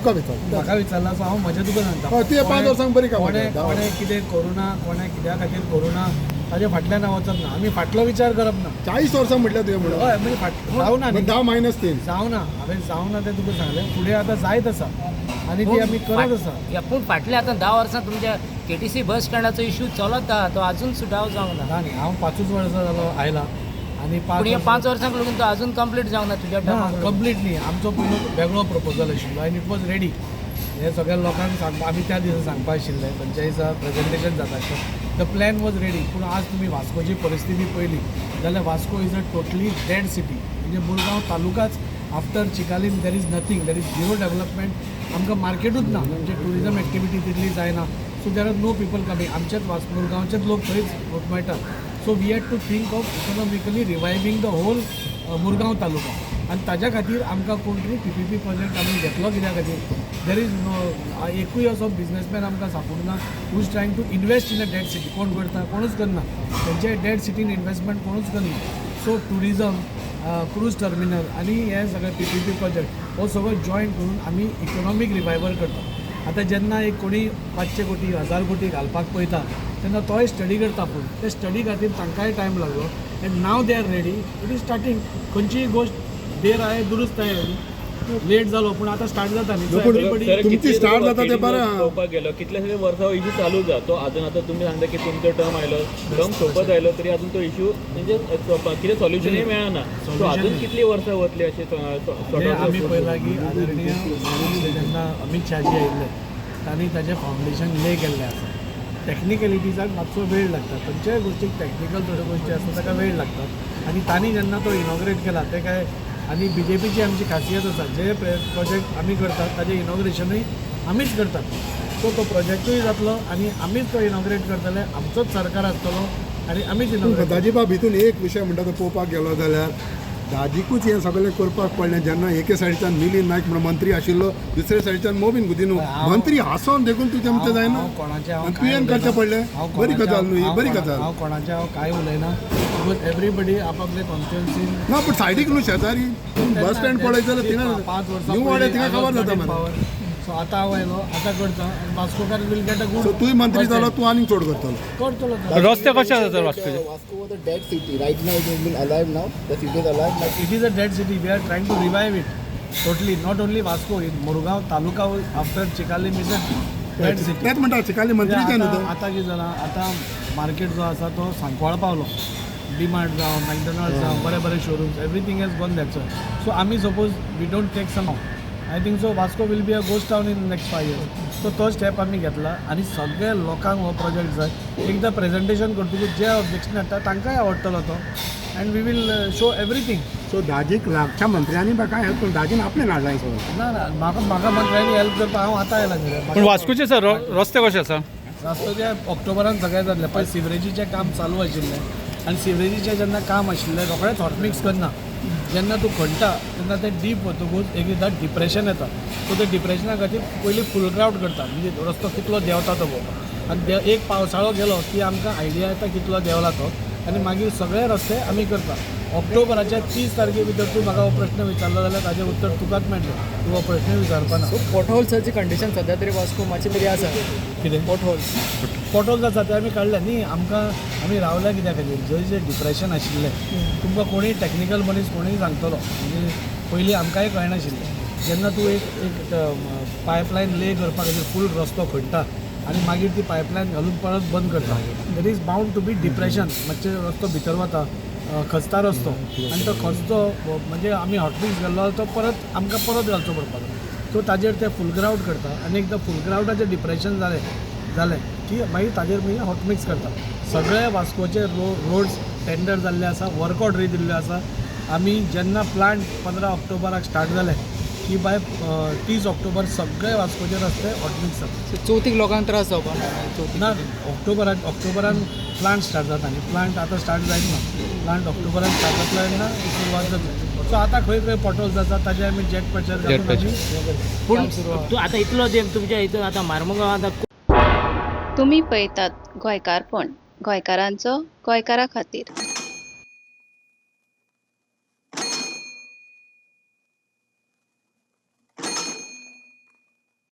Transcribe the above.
तुका विचारता. म्हाका विचारला, सो हांव म्हजें तुका सांगता. हय, तुवें 5 वर्सांक बरी कामां कोणें केली, 10. कोणें कितें करूं ना, कोणें कित्या खातीर करूं ना, ताजे फाटल्यान हांव वचप ना. आमी फाटलो विचार करप ना. 40 वर्सां म्हटल्यार तुवें म्हणून. हय, म्हणजे फाट जावना न्ही. 10 मायनस 3. जावना, हांवें जावना तें तुका सांगलें. फुडें आतां जायत आसा आनी ती आमी करत आसा. या, पूण फाटल्या आतां 10 वर्सां तुमच्या केटीसी बस स्टँडाचो इशू चलत आहा, तो अजून सुटाव जावंक ना. ना न्ही, हांव 5ूच वर्सां जालो आयला आनी 5 पूण ह्या 5 वर्सांक लागून तो अजून कंप्लीट जावंक ना तुज्या ना. टायमाक. कंप्लीट न्ही, आमचो पयलो वेगळो प्रपोजल आशिल्लो आनी it was ready. हे सगळ्या लोकांक सांगपा आमी त्या दिसा सांगपा आशिल्लें, खंयच्या दिसा प्रेजेंटेशन जाता आशिल्लें. The plan was ready. पूण आज तुमी वास्कोची परिस्थिती पळयली जाल्यार Vasco is a totally dead city. म्हणजे Murgaon तालुकाच, after Chicalim there is nothing, there is zero development. आमकां मार्केटूच ना, म्हणजे ट्युरिजम एक्टिविटी तितली जायना, so there are no people coming. आमचेच वास मुरगांवचेच लोक थंयच मेळटात. So we had to think of economically reviving the whole Murgaon taluka आनी ताज्या खातीर आमकां कोण तरी पीपीपी प्रोजेक्ट आमी घेतलो. कित्या खातीर? There is no एकूय असो बिजनेसमॅन आमकां सांपडना who is trying to invest in a dead city. कोण करता? कोणूच करना. खंयच्याय डेड सिटीन इन्वेस्टमेंट कोणूच करना. सो ट्युरिजम, क्रूज टर्मिनल आनी हे सगळे पीपीपी प्रोजेक्ट हो सगळो जॉयन करून आमी इकॉनॉमीक रिवायवल करता. आतां जेन्ना एक कोणी 500 कोटी, 1000 कोटी घालपाक पळयता तेन्ना तोय स्टडी करता. पूण ते स्टडी खातीर तांकांय टायम लागलो and now they are ready. It is starting. खंयचीय गोश्ट देर आये दुरुस्त आये. लेट जालो पूण आतां स्टार्ट जाता न्ही. So पूण everybody- sir, तुमची कितले start जाता ते बरें आहा. पळोवपाक गेलो, कितलेशे वर्सां हो इशू चालू जा, तो अजून आतां तुमी सांगता की तुमचो टर्म आयलो, टर्म सोंपत आयलो, तरी अजून तो इशू म्हणजे कितें सोल्युशनूय मेळना. सो Solution अजून नाही. कितली वर्सां वतली अशें? म्हणजे आमी पळयलां की आदरणीय जेन्ना अमीत शाहजी आयिल्ले, तांणी ताजें फावंडेशन ले केल्लें आसा. टॅक्निकलिटीजाक मातसो वेळ लागता. खंयच्याय गोश्टीक टॅक्निकल थोड्यो गोश्टी आसता, ताका वेळ लागता. आनी तांणी जेन्ना तो इनॉग्रेट केला ते काय, आनी बीजेपीची आमची खासियत आसा, जे प्रोजेक्ट आमी करतात ताजें इनॉग्रेशनूय आमीच करतात. सो तो प्रोजेक्टूय जातलो आनी आमीच तो इनॉग्रेट करतले. आमचोच सरकार आसतलो आनी आमीच इनॉग्रेट. दाजीबाब, हितून एक विशय म्हणटा तो पळोवपाक गेलो जाल्यार दाजीकूच हें सगळें करपाक पडलें. जेन्ना एके सायडीच्यान मिलींद नायक म्हणून मंत्री आशिल्लो, दुसरे सायडीच्यान मोबीन गुदिन्हो मंत्री आसोन देखून तुजें आमचें जायना. हांव कोणाचें हांव आनी कांय तुवें करचें उलयना. पडलें. हांव बरी कोणाचें गजाल न्हू ही, हांव बरी गजाल. हांव कोणाचें हांव कांय उलयना, because everybody आपापले कॉन्स्टिट्युएन्सीन. ना, पूण सायडीक न्हू, शेजारी बस स्टँड पळयत जाल्यार थिंगा 5 वर्सां न्यू वाड्या थिंगा खबर जाता मरे. सो आतां हांव आयलो, आतां करता आनी Vascokar will get a good. So तूंय मंत्री जालो, तूं आनीक चड करतलो. करतलो. रस्ते कशे आसा sir वास्कोचे? Vasco was a dead city. Right now it has been alive now. The city is alive. Like It is a dead city. We are trying to revive it totally. Not only Vasco, in Murgaon taluka after Chicalim is a dead city. तेच म्हणटा, चिकाली मंत्रीचे न्हू आतां तो. आतां कितें जालां, आतां market जो आसा तो सांकवाळ पावलो. डीमार्ट जावं, मॅकडॉनल्ड जावं, बरे बरे showrooms, everything has gone that's. So आमी suppose we don't take some, I think so Vasco will be a ghost town in next 5 years. So तो स्टेप आमी घेतला आनी सगळे लोकांक हो प्रोजेक्ट जाय. एकदां प्रेजेंटेशन करतकूच जे ऑब्जेक्शन हाडटा तांकांय आवडटलो तो and we will show everything. So दाजीक लागच्या मंत्र्यांनी म्हाका हेल्प करून दाजीन आपलें हाडलां सगळें. ना ना, म्हाका म्हाका मंत्र्यांनी हेल्प करता हांव आतां आयला न्ही रे. पूण वास्कोचे सर रस्ते कशे आसा? रस्त्याचे ऑक्टोबरान सगळें जातलें. पळय, सिवरेजीचें काम चालू आशिल्लें आनी सिवरेजीचें जेन्ना काम आशिल्लें, रोखडेंच हॉट मिक्स करना. जेन्ना तूं खणटा तेन्ना तें डीप वतकूच एक एकदां डिप्रेशन येता. सो ते डिप्रेशना खातीर पयलीं फूल ग्रावट करता, म्हणजे रस्तो कितलो देंवता तो पळोवपाक. आनी एक पावसाळो गेलो की आमकां आयडिया येता कितलो देंवला तो आनी मागीर सगळे रस्ते आमी करता. ऑक्टोबराच्या 30 तारखे भितर तूं म्हाका हो प्रश्न विचारलो जाल्यार ताजें उत्तर तुकाच मेळटलें. तूं हो प्रश्न विचारपाना. सो पोटहोल्साची कंडिशन सध्या तरी वास्को मातशी बरी आसा. कितें? पोटहोल्स. पोटोल्स आसा ते आमी काडले न्ही. आमकां आमी रावल्या कित्या खातीर? जंय जें डिप्रेशन आशिल्लें, तुमकां कोणूय टॅक्निकल मनीस कोणूय सांगतलो, म्हणजे पयलीं आमकांय कळनाशिल्लें. जेन्ना तूं एक एक पायपलायन ले करपा खातीर फूल रस्तो खणटा आनी मागीर ती पायपलायन घालून परत बंद करता, there is bound to be depression. मातशें रस्तो भितर वता, खचता रस्तो आनी तो खचतो म्हणजे आमी हॉटमिक्स घाल्लो तो परत आमकां परत घालचो पडपाचो. सो ताजेर ते फूल ग्रावट करता आनी एकदां फूल ग्रावटाचें डिप्रेशन जालें जालें की मागीर ताजेर मागीर हॉटमिक्स करता. सगळे वास्कोचे रोड्स टेंडर जाल्ले आसा, वर्क ऑर्डरी दिल्ल्यो आसा. आमी जेन्ना प्लांट 15 ऑक्टोबराक स्टार्ट जाले की बाय 30 ऑक्टोबर सगळे वास्कोचे रस्ते हॉटमिक्स जाता. सो चवथीक लोकांक त्रास जावपा ना चवथीक? ना, ऑक्टोबराक ऑक्टोबरान प्लांट स्टार्ट जाता न्ही. प्लांट आतां स्टार्ट जायत ना. प्लांट ऑक्टोबरान स्टार्ट जातलो तेन्ना सुरवात जातली. सो आतां खंय खंय पोटहोल्स आसा ताजे आमी जेट पॅचर घालून patcher. आमी हें करता. पूण काम सुरू आहा. तूं आतां इतलो तेंप तुमच्या हितून आतां मार्मुगांव आतां तुमी पळयतात गोंयकारपण, गोंयकारांचो गोंयकारा खातीर.